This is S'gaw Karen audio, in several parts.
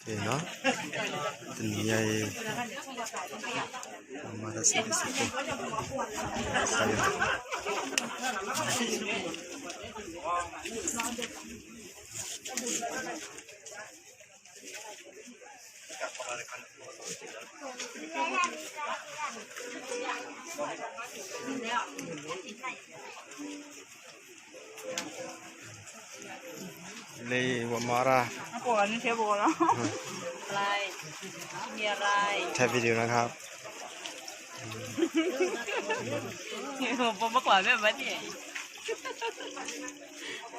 နီၤ, တနံၤညါအံၤ မၤတၢ်စံးဘျုးစံးဖှိၣ် လၢဝဲမၤရၢ် ถ่ายวิดีโอนะครับ ผมมากกว่าแม่มาที่ไหน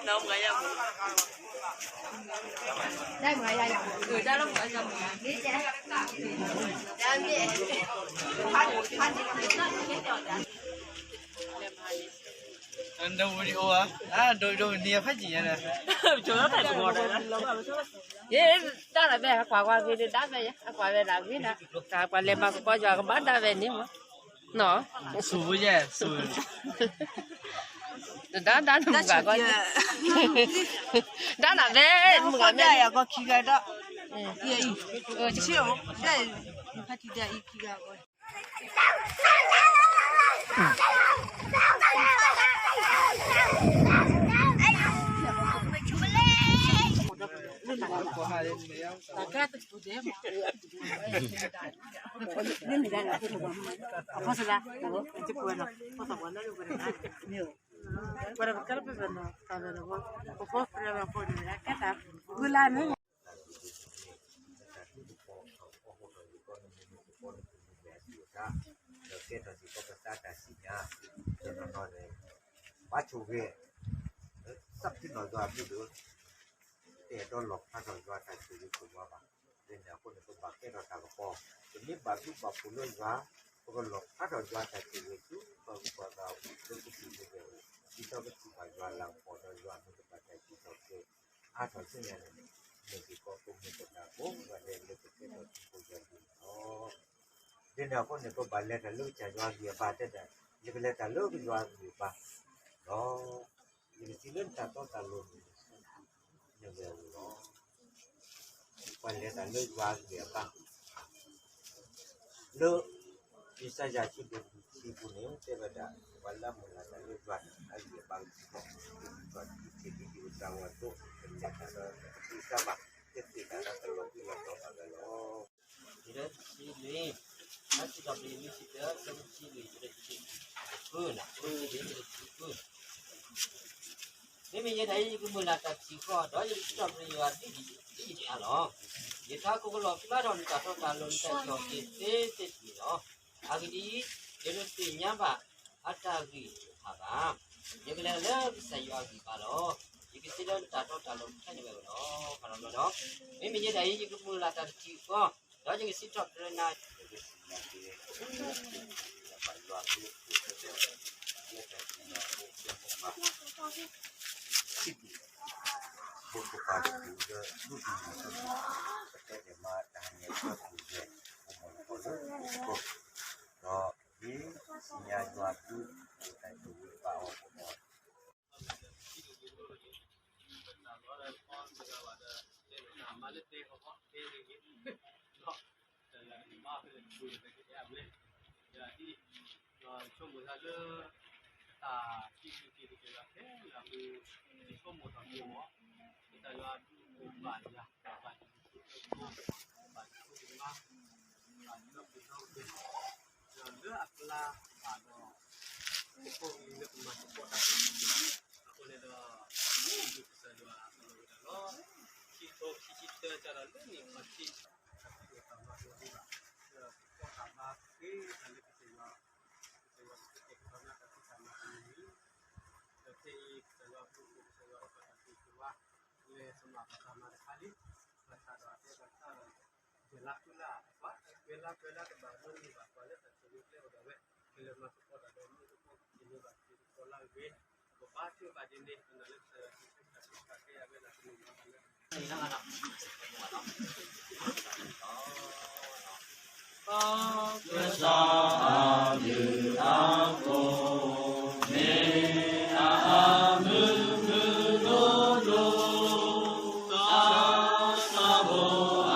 น้องก็ยัง ได้ไหมยาย เออ ได้แล้ว ผมก็ยัง ได้ไหม အဒိဝီဒံအိၣ်ဧါ, အဒိဝီဒံအိၣ် နံၤအဖးကံၤညါန့ၣ်, ယ တၢ်လၢဖဲအကွၢ်ကွၢ်ဂ့ၤဒၣ်ဖဲယ အကွၢ်ဝဲဒၣ်ဂ့ၤဒၣ်, တၢ်ကွၢ်လဲၤမၤကပီၤယွၤကဘၣ်ဒၣ်ဝဲန့ၣ်မး, နီၤ, ဆူၣ်ယဲ, ဆူၣ်, တဒၣ်ဒၣ်နမုၢ်ဂၤကီ, ဒၣ်နၤဖဲ, မုၢ်ဂၤမ့ၢ်, ယအံၤ, ယအံၤ, ဖးကံၤဒၣ်အံၤခံဂၤကီ ဘၣ်ဆိၣ်ဂ့ၤ, သးခုနီၢ်ယွၤအဘျုးဒီး, တအဲၣ်ဒိးလီၣ်ဖျါထီၣ်ယွၤတၢ်ဆိၣ်ဂ့ၤဆိၣ်ဝါဘၣ်, လၢန့ၣ်အဃိန့ၣ် ပဘၣ်ကဲထီၣ်တၢ်ကပီၤ, ပမ့ၢ်ဘၣ်ဘျုးဘၣ်ဖှိၣ်လၢယွၤ, ပကလီၣ်ဖျါထီၣ်ယွၤတၢ်ဆိၣ်ဂ့ၤဆူပှၤဂုၤပှၤဂၤအအိၣ်လၢပပူၤလၢပဝဲၢ်အအိၣ်, ဒ်သိးပထံၣ်ဘၣ်ယွၤလၤကပီၤဒီးယွၤမ့ၢ်တဘၣ်တၢ်စံးထီၣ်ပတြၢၤအါထီၣ်ဆူညါန့ၣ်, မ့ၢ်စ့ၢ်ကီးပမ့ၢ်ပတၢ်ကိးဂၤဒဲးလၢပကဲထီၣ်တံၤဖိယွၤဒ်န့ၣ်လီၤ. ဒ်န့ၣ်အဃိန့ၣ် ပဘၣ်လဲၤတၢ်လၢကစၢ်ယွၤအဂံၢ်အဘါတဲဒၣ်, ယကလဲၤတၢ်လၢကစၢ်ယွၤအဂံၢ်အဘါ, ဒီး ယကစံးလၢနတၢ်တီတၢ်လိၤန့ၣ် နဝဲၢ်အအိၣ်လီၤ. ပှၤလဲၤတၢ်လၢယွၤအဂံၢ်အဘါ, လၢ ယၡါယၤ ခံဘ့ၣ်လွံၢ်ဆံပူၤန့ၣ် တဲဝဲဒၣ် ပှၤလၢအမုၢ်လၢ်တၢ်လၢယွၤန့ၣ် အဂံၢ်အဘါကထံၣ်ထီၣ်, ယွၤကထံၣ်ဒ်ယွၤအသးဝဲအသိး ကလဲၤတၢ်လၢတသ့တၢ်ဘၣ်, ကသ့တၢ်လၢတလီၤဘှံးလီၤတီၤဘၣ်ဝဲလီၤ. ယတဆံလွံၢ်, လါစံးထီၣ်ပတြၢၤလွံၢ်ဆံတၢ, လၢတဆံလွံၢ် ယတဆံဃု, ယတဆံဃု, မ့မ့ၢ်ယဲဒၣ်အံၤ ယကမုၢ်လၢ်တၢ်ထံၣ်ဃီ ဒီးယကစံးထီၣ်ပတြၢၤယွၤဒ်အံၤဒ်အံၤန့ၣ်လီၤ. ယထးခိၣ်ကလီၣ်ဖျါထီၣ်နတၢ်တီတၢ်လိၤ နတၢ်ကီၢ်က့ၤသ့သ့တမံၤလီၤ. အဂ့ၢ်ဒ်အံၤ, ယတသ့ၣ်ညါဘၣ်အတၢ်ဂံၢ်တဖၣ်ဘၣ်. ယကလဲၤလၢကစၢ်ယွၤအဂံၢ်ဘါလီၤ. ယကစံးလၢနတၢ်တီတၢ်လိၤ ကထဲန့ၢ်ဝဲလီၤ. ခီလီၤဘျီဒီး, မ့မ့ၢ်ယဲဒၣ်အံၤ ယကမုၢ်လၢ်တၢ်တထံၣ်ဃီ, ဒီးယကစံးထီၣ်ပတြၢၤနၤ ဒီးဆိကမိၣ်သးလၢ တၢ်စံးဘျုးက့ၤကစၢ်ယွၤခဲလၢာ်အပူၤ, ဆိကမိၣ်ထီၣ်က့ၤမး, ကစၢ်ယွၤဒုးအိၣ်ဘၣ်ယၤ, ဘၣ်ယဆိကမိၣ်, ဘၣ်ယဆိကမိၣ်မး, ဘၣ်ယလၢပှဲၤဒီကတဲာ်, ဒီးလၢအကျါဘၣ်ဒီး ပဖိပလံၤလၢကမၤသကိးတၢ်, အဃိန့ၣ်ဒီး စံးဘျုးကစၢ်ယွၤအလီၢ်ဝဲဒၣ်လီၤ. ခံကထိခံဆံတၢ ကဒီးလၢနံၣ်ခီၣ်ထံး တၢ်သံတၢ်ဘၣ်ဒိၣ်ဒိၣ်ဘၣ်, ဒီးကီၢ်တၢ်ဘါဃ့တၢ်လၢကစၢ်ယွၤ, ကစၢ်ယွၤကတဲာ်ကတီၤန့ၢ်တၢ်ဖံးတၢ်မၤတမံၤမံၤ, ဒီးခဲအံၤ ကစၢ်ယွၤအဘျုးအဖှိၣ် ကစၢ်ယွၤဟ့ၣ်ပှၤတၢ်သ့ၣ်တဖၣ် လၢစမၤဘၣ်တၢ်မၤတခါလံ, ဘၣ်ဆၣ်ဒီး အတဲဘၣ်ဆၣ်ဒီး ယလါဃုလါအပှၤ, ယလါပှဲၤလါတဘၣ် မ့ၢ်န့ၢ်ဘၣ်ပှၤလၢတၢ်ဆိၣ်ဂ့ၤကျဲအိၣ်ဒၣ်ဝဲ, ကလဲၤမၤသကိးတၢ်ဒီးမ့ၢ်သကိး ကန့ၢ်ဘၣ်က့ၤသကိးလၢအဂ့ၤ, ပဘါထုကဖၣ်ဒ်န့ၣ် ပနာ်လၢကစၢ်ယွၤကဆိၣ်ဂ့ၤတၢ်ကဲအဝဲဒၣ်ကန့ၢ်ဘၣ်လၢ ကစၢ်အဘျုးအဖှိၣ် မ့ၢ်အမုၢ်မုၢ်ဒိၣ်ဒိၣ်, တၢ်သးဘိအ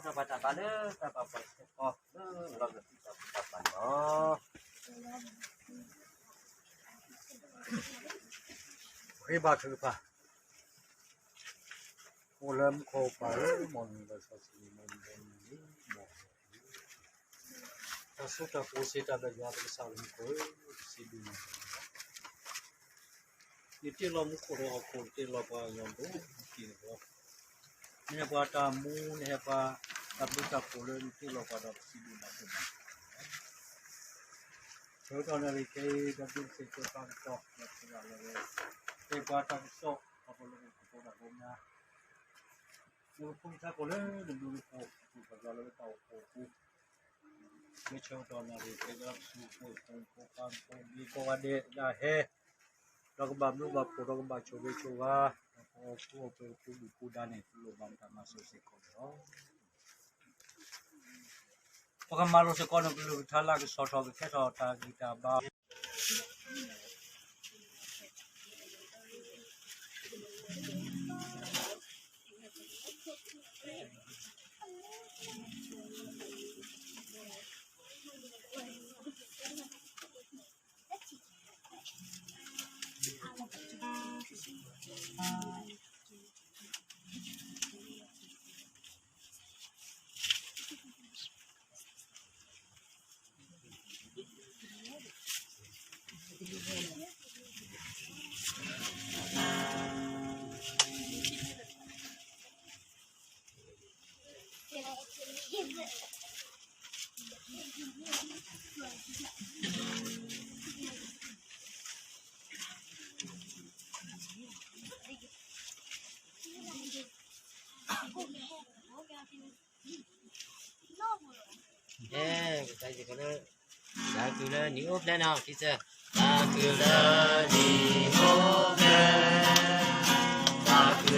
တၢ်ဘၣ်တၢ်ဘါလၢတၢ်ဘၣ်ပှၤစ့ၢ်ကီးလၢလီၤကသံၣ်တၢ်ဘူၣ်တၢ်ဘါန့ၣ်လီၤ. ဂ့ၤဘၣ်ခ့ၣ်ကပၤ အိၣ်လၢမူခိၣ်ပၢ်ဧၢ, မ်နံၤလၢစီဆှံန့ၣ် မ်နံၤလၢနံၤန့ၣ် မ် တၢ်စိတၢ်ကမီၤစ့ၢ် တၢ်ဘျုးယွၤပကစၢ်လၢမူခိၣ်ဧၢ, ပစံးဘျုးနၤလီၤ. နတ့လီၤမူခိၣ်ဒီးဟီၣ်ခိၣ်, နတ့လီၤပှၤကညီဒိၣ်မူကံန့ၣ်လီၤ. နဟဲပှၤတၢ်မူ, နဟဲပှၤတၢ်ဘျုးတၢ်ဖှိၣ်လၢနတ့လီၤပှၤဒီး ပစံးဘျုးနၤဒိၣ်မး. ဆၢကတီၢ်နၣ်ရံၣ်ခဲအံၤ ဒီးဒုးစ့ၢ်ကီးတၢ်ကစီၣ် ဒီးပှၤလၢ တဲပှၤတၢ်ကစီၣ် ခီဖျိလၢပကဖှိၣ်တၢ်ဖိမး လၢပဖိမုၣ်ဆါဖိလၢနဘျုးနဖှိၣ် ပှၤလၢတၢ်အိၣ်ဖှိၣ်အပူၤ လၢဆၢကတီၢ်နၣ်ရံၣ် ကဲယွၤပစူးဖိ ဖိဖိပၢ်ဖိမ့ၢ်ကိးဂၤဒဲး လၢအဟဲ ဒီးကဘၣ်ဘျုးဘၣ်ဖှိၣ် ဒီးကဘၣ်ဆိၣ်ဂ့ၤဆိၣ်ဝါ ဒီးပအီၣ်ကူအီၣ်ပှဲၤ ပပူၤဒုၣ်ပူၤဒါန့ၣ် ပလိၣ်ဘၣ်တၢ်မၤစၢၤစ့ၢ်ကီးန့ၣ်လီၤ. ပကမၤလိစ့ၢ်ကီးန့ၣ် ကလုၢ်ကထါလၢကဆီၣ်ထီၣ်ကခဲထီၣ်တၢ်ဂံၢ်တၢ်ဘါ အဲ ပတၢ်စ့ၢ်ကီးလၢ သးခုလၢနံၤအိၣ်ဖျဲၣ်နီၤ ခံဆၢ သးခုလၢနံၤအိၣ်ဖျဲၣ် သးခုလၢနံၤအိၣ်ဖျဲၣ် သးခု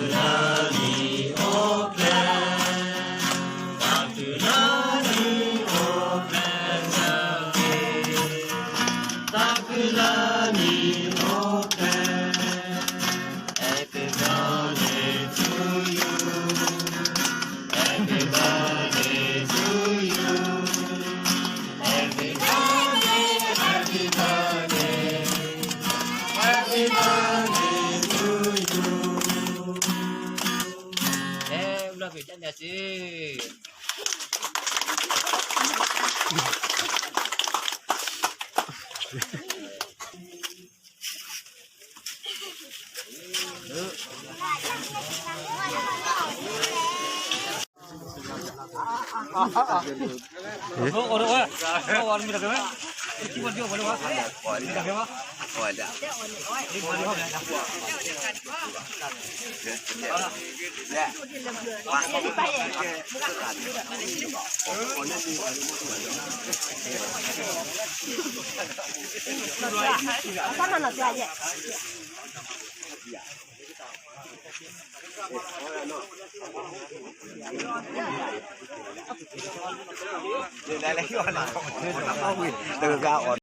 လၢနံၤအိၣ်ဖျဲၣ် သးခုလၢနံၤအိၣ်ဖျဲၣ် Happy birthday to you. Happy birthday to you. Happy birthday, happy birthday, happy birthday to you. အဲ ဘျီဘျီတၢ်ညါစ့ၢ် တဂၤအီၣ်